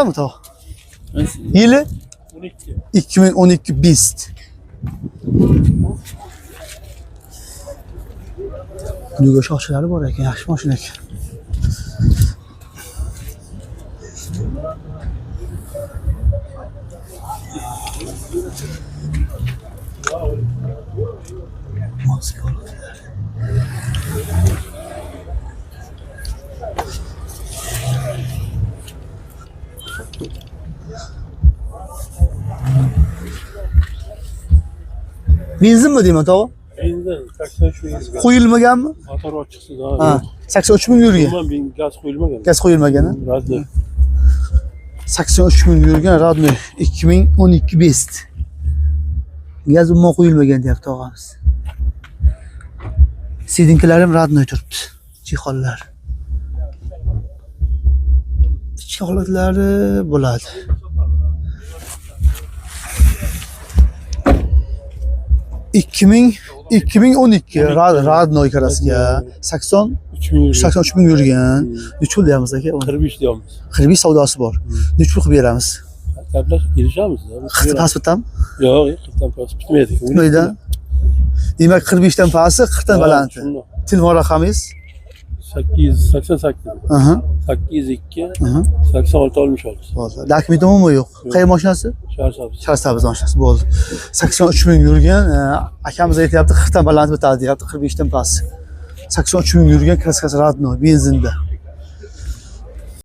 Mi tog'? Yili 12. 2012 Beast. Duga shoxchalari bor ekan, yaxshi mashina ekan. Moskva. Benzinmi deyman tog'a? Benzin 83 ming yurgan. Qo'yilmaganmi? Motor ochiqsiz Ha, ha. 83 ming yurgan. Umuman bin gaz qo'yilmagan. Gaz qo'yilmagan, ha? Radli. 83 ming yurgan Radnoy 2012 Best. Gaz umuman qo'yilmagan deyapti og'amiz. Sedinkilar ham Radnoy turibdi. Chexonlar. Ichki holatlari bo'ladi. Ikki ming 2012 Radnoy kraska 80 3 ming yurgan. 83 ming yurgan. Necha pul deyapmiz aka? 45 deyapmiz. 45 savdosi bor. Necha pul qilib beramiz? Gaplashib kelishamiz. 40 past bitami? Yo'q, 40 dan past bitmaydi. Bitmaydi. Demak 45 dan pasti, 40 dan balanti. Shundoq. Telefon raqamingiz? 888 Aha, 802 aha. 86 66. Bo'ldi. Dokumenti umuman yo'q. Qayerga mashinasi? Sharsabz. Sharsabz mashinasi bo'ldi. 83 ming yurgan, akamiz aytyapti 40 dan baland bitadi deyapti, 45 dan past. 83 ming yurgan kraskasi родной, benzinda.